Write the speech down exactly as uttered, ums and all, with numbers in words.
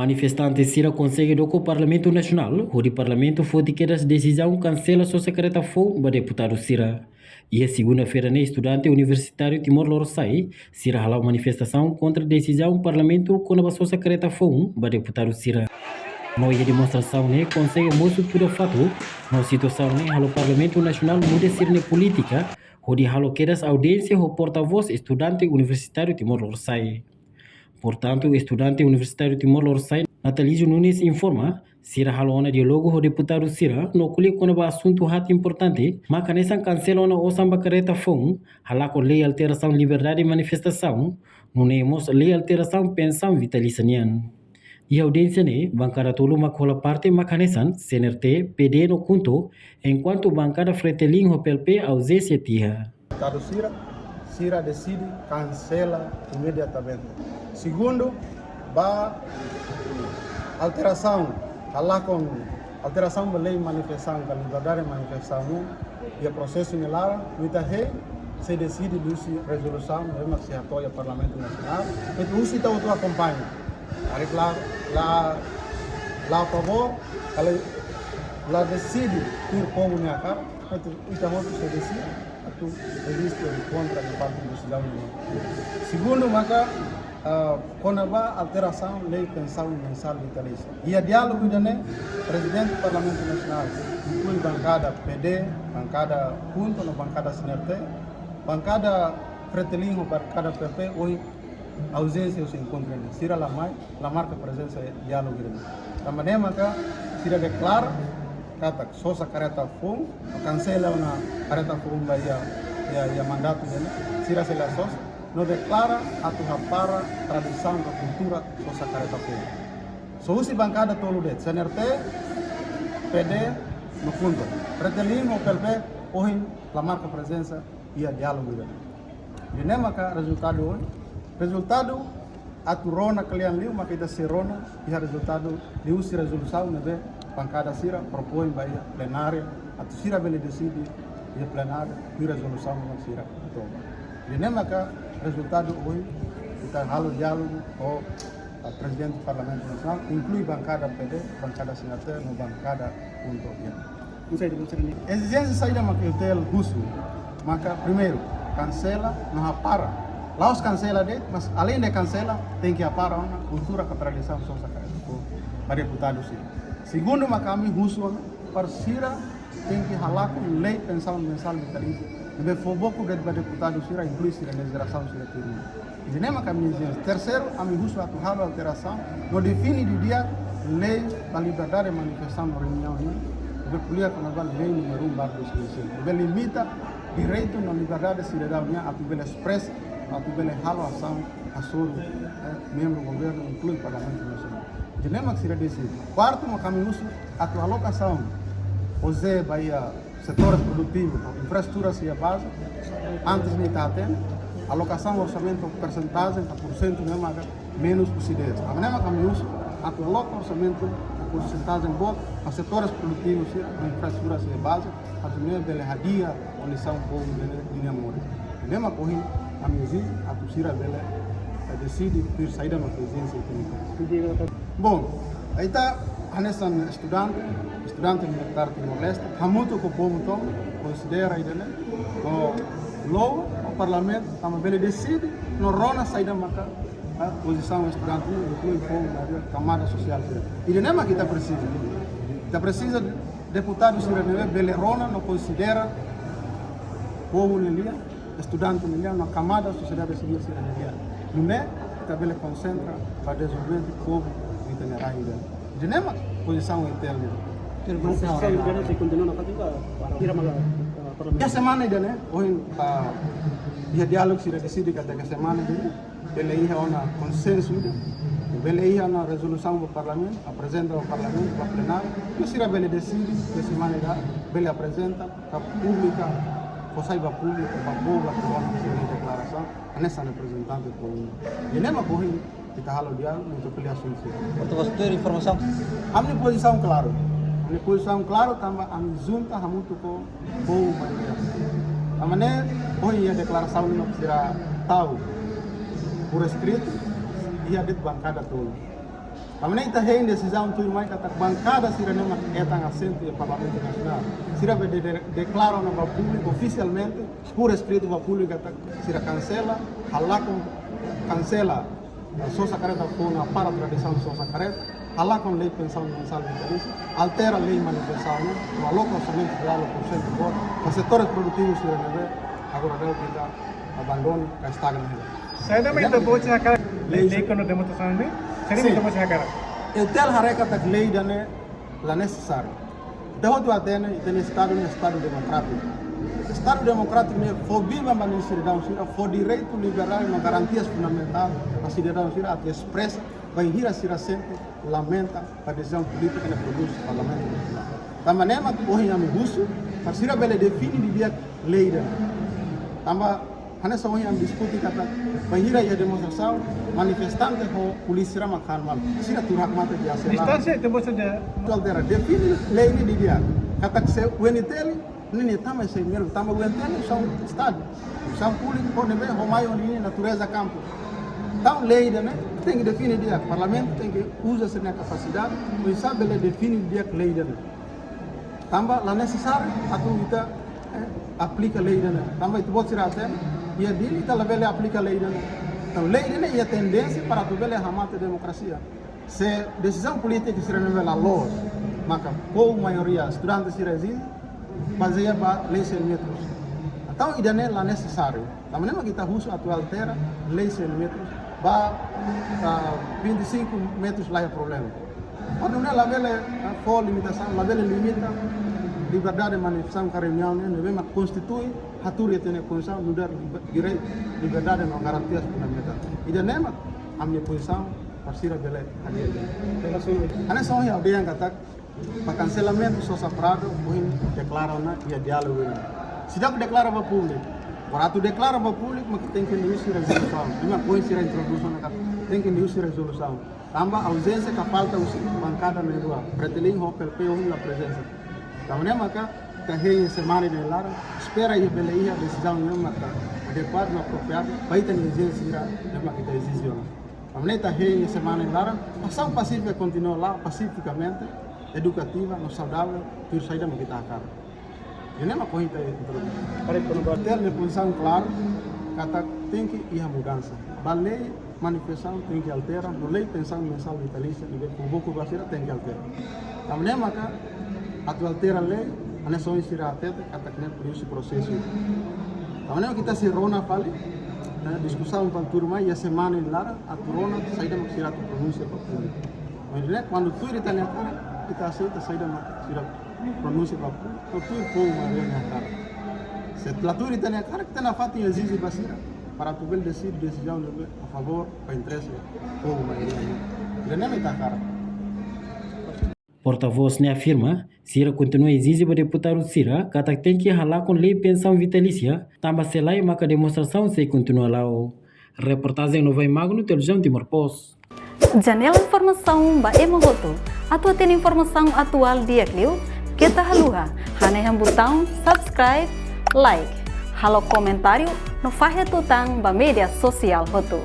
Manifestante sira konsege doko Parlamentu Nasionál, hodi Parlamentu foti kedas desizaun kansela sosa kareta foun ba deputadu sira. Iha segunda-feira ne'e, estudante universitáriu Timor Lorosa'e sira hala'o manifestasaun kontra desizaun Parlamentu kona-ba sosa kareta foun ba deputadu sira. No iha demonstrasaun ne'e konsege mosu tuda faktu no situasaun ne'e halo Parlamentu Nasionál muda sira-nia polítika, hodi halo kedas audiénsia ho portavós estudante universitáriu Timor Lorosa'e. Portantu, estudante universitáriu Timor Lorosa'e, Natalísio Nunes informa, sira halo ona diálogu ho deputadu sira, no ko'alia kona-ba asuntu haat importante, mak hanesan kansela ona osan ba kareta foun, halakon lei alterasaun liberdade manifestasaun, nune'e mós lei alterasaun pensaun vitalísia nian. Iha audiénsia ne'e, bankada tolu mak hola parte mak hanesan, C N R T, P D no KHUNTO, enkuantu bankada Fretilin ho P L P auzénsia tiha. Deputadu sira, sira deside kansela imediatamente. Segundu, ba alterasaun, halakon alterasaun ba lei manifestasaun, ka liberdade manifestasaun, iha prosesu ne'e laran, no ita hein, sei deside liuhusi rezolusaun, ne'ebé mak sei hato'o iha Parlamentu Nasionál, ita husi ita hotu akompaña. Ari la, la, la favór, ka la, la deside tuir povu nia hakarak, ita, ita hotu sei deside atu reziste ou kontra iha parte desizaun ne'e. Segundu maka, ah, kona-ba alterasaun lei pensaun mensál vitalísia. Iha diálogu ida-ne'e, Prezidente Parlamentu Nasionál, inklui bankada P D, bankada KHUNTO no bankada C N R T, bankada Fretilin ho bankada P L P, ohin auzénsia husi enkontru ne'e. Sira la mai, la marka prezensa iha diálogu ne'e. Tanba ne'e maka sira deklara katak sosa kareta foun, kansela ona kareta foun ba iha, iha, iha mandatu ne'e, sira sei la sosa, no deklara atu hapara tradisaun ka kultura sosa kareta foun. Só husi bankada tolu de'it, C N R T, P D, no KHUNTO. Fretilin ho P L P, ohin la marka prezensa iha diálogu ida-ne'e. Ida-ne'e maka rezultadu ohin. Rezultadu atu rona kle'an liu, maka ita sei rona iha rezultadu liuhusi rezolusaun ne'ebé bankada sira propoin ba iha plenária, atu sira bele deside iha plenária, iha rezolusaun ne'ebé sira toma. Ida-ne'e maka rezultadu ohin, ita halo diálogu ho, ah, Prezidente Parlamentu Nasionál, inklui bankada P D, bankada C N R T, no bankada KHUNTO nian. Ezijénsia saida mak UTL husu, maka primeiru, kansela no hapara. La'ós kansela de'it, mas além de kansela, tenke hapara ona kultura ka tradisaun sosa kareta foun ba deputadu sira. Segundu, maka ami husu ona para sira tenke halakon lei pensaun mensál vitalísia ne'ebé fó bokur de'it ba deputadu sira, inklui sira-nia jerasaun sira tuirmai. Ida-ne'e maka ami ezije. Terseiru, ami husu atu halo alterasaun no define didi'ak lei ba liberdade manifestasaun no reuniaun nian, ne'ebé ko'alia kona-ba lei númeru um barra dois mil e cinco, ne'ebé limita direitu no liberdade sidadaun nian atu bele espresa, atu bele halo asaun hasoru, eh, membru governu, inklui Parlamentu Nasionál. Ida-ne'e mak sira deside. Kuartu, mak ami husu atu alokasaun, ou seja, ba iha setores produtivus, infraestrutura sira baze, antes ne'e ita hatene, alokasaun orsamentu persentajen ka porsentu ne'e maka menus husi dez. Tanba ne'e maka ami husu atu aloka orsamentu ka porsentajen boot ba setores produtivus sira, ba infraestrutura sira baze, atu nune'e bele hadi'a kondisaun povu ida-ne'e ninia moris. Ida-ne'e maka ohin ami ezije atu sira bele, eh, deside tuir saida mak ezijénsia ita-nian. Bom, ita hanesan estudante, estudante universitáriu Timor-Leste, hamutuk ho povu tomak, konsidera ida-ne'e, no lori ba Parlamentu, tanba bele deside, no rona saida maka, ah, pozisaun estudante, inklui povu, kamada sosiál sira. Ida-ne'e mak ita presiza. Ita presiza deputadu sira ne'ebé bele rona no konsidera povu nia lian, estudante nia lian, no kamada sosiedade sivíl sira-nia lian. Nune'e ita bele konsentra ba dezenvolvimentu povu ita-nia rai ida. Ida-ne'e mak pozisaun UTL nian. Mas se kontinua na fatin ka para tira mala, ah, Iha semana ida-ne'e, ohin, ah, iha diálogu sira deside katak iha semana ida-ne'e bele iha ona konsensu ida, bele iha ona rezolusaun ba Parlamentu, aprezenta ba Parlamentu, ba plenáriu, no sira bele deside, iha semana ida, bele aprezenta, ka publika, fó sai ba públiku, ba povu, ba povu, sira-nia deklarasaun, hanesan reprezentante povu. Ida-ne'e mak ohin, ita halo diálogu, ita ko'alia asuntu sira. Portantu, voos tuir informasaun? Ami-nia pozisaun klaru. Ami-nia pozisaun klaru, tanba ami junta hamutuk ho povu maioria. Tanba ne'e, ohin iha deklarasaun ne'ebé sira tau por escrito, iha de'it bankada tolu. Tanba ne'e ita hein desizaun tuirmai katak bankada sira ne'ebé mak hetan asentu iha Parlamentu Nasionál, sira bele de-, de-, deklara ona ba públiku ofisialmente, por escrito ba públiku katak sira kansela, halakon, kansela, eh, sosa karreta fó ona para tradisaun sosa karreta, halakon lei pensaun mensál vitalísia, altera lei manifestasaun, no aloka orsamentu jerál porsentu boot ba setores produtivus sira ne'ebé agora daudaun ita abandona ka estagna hela. Saida mak ita-boot sira hakarak, lei, lei kona demonstrasaun ne'e? Saida mak, sin, ita-boot sira hakarak? Ita haree katak lei ida-ne'e la nesesáriu. Ita hotu hatene, ita-nia Estadu ne'e Estadu demokrátiku. Estadu demokrátiku ne'e fó biban ba nia sidadaun sira, fó direitu, liberdade no garantias fundamentál ba sidadaun sira atu espresa bainhira sira sente lamenta ba desizaun polítika ne'ebé prodús Parlamentu Nasionál. Tanba ne'e mak ohin ami husu para sira bele define didi'ak lei ida-ne'e. Tanba hanesan ohin ami diskute katak bainhira iha demonstrasaun, manifestante ho polísia sira mak han malu. Sira tuur hakmatek iha sela. Distánsia ita-boot sira de- Atu altera, define lei ne'e didi'ak. Katak se U N T L ne'e, ne'e tama sei mero, tanba U N T L ne'e instituisaun Estadu, instituisaun públiku, ho ne'ebé ho mai ho nia natureza kampu. Entaun lei ida-ne'e tenke define didi'ak, Parlamentu tenke uza sira-nia kapasidade, oinsá bele define didi'ak lei ida-ne'e. Tanba la nesesáriu atu ita, eh, aplika lei ida-ne'e. Tanba ita-boot sira hatene, iha Dili ita labele aplika lei ida-ne'e. Entaun lei ida-ne'e iha tendénsia para atu bele hamate demokrasia. Se desizaun polítika sira ne'ebé la loos, maka povu maioria, estudante sira ezije, bazeia ba lei cem metros. Entaun ida-ne'e la nesesáriu. Tanba ne'e mak ita husu atu altera lei cem metros ba, ah, vinte e cinco metros, la iha problema. Para nune'e labele, ah, fó limitasaun, labele limita liberdade manifestasaun ka reuniaun ne'e, ne'ebé mak Konstitui hatuur iha ita-nia Konstituisaun nu'udar liber-, direitu, liberdade no garantias fundamentál. Ida-ne'e mak ami-nia pozisaun para sira bele hadi'a. Hanesan ohin ha'u dehan katak, ba kanselamentu sosa Prado, ohin deklara ona iha diálogu ne'e. Seidauk deklara ba públiku. Para atu deklara ba públiku, mak tenke liuhusi rezolusaun. Ne'e mak ohin sira introdús ona katak tenke liuhusi rezolusaun. Tanba auzénsia ka falta husi bankada na'in-rua, Fretilin ho PLP ohin la prezensa. Tanba ne'e maka ita hein semana ida-ne'e laran, espera iha bele iha desizaun ne'ebé maka adekuadu no apropriadu ba ita-nia ezijénsia sira ne'ebé maka ita ezije ona. Tanba ne'e ita hein semana ida-ne'e laran, asaun pasífika kontinua la'o, pasifikamente, edukativa no saudavel, tuir saida mak ita hakarak. Ida-ne'e mak ohin ita introdús. Para ita-boot sira-nia pozisaun klaru, katak tenke iha mudansa. Ba lei manifestasaun tenke altera, no lei pensaun mensál vitalísia ne'ebé povu bokur ba sira tenke altera. Tanba ne'e maka atu altera lei, hanesan ohin sira hatete katak ne'e prodús prosesu. Tanba ne'e mak ita sei rona fali, eh, diskusaun fali tuirmai iha semana ida-ne'e laran, atu rona saida mak sira atu pronunsia ba públiku. Maibé kuandu tuir ita-nia hakarak, ita aseita saida mak sira pronunsia ba públiku, no tuir povu maioria nia hakarak. Se la tuir ita-nia hakarak, ita nafatin ezije ba sira para atu bele deside desizaun ne'ebé a favór ba interese povu maioria nian. Ida-ne'e mak ita hakarak. Portavós ne'e afirma, sira kontinua ezije ba deputadu sira katak tenke halakon lei pensaun vitalísia, tanba se lae maka demonstrasaun sei kontinua la'o. Reportajen Novai Magno, Televizaun Timor Post. Janela informasaun ba ema hotu. Atu hatene informasaun atuál di'ak liu, keta haluha hanehan butaun subscribe, like, halo komentáriu no fahe tutan ba média sosiál hotu.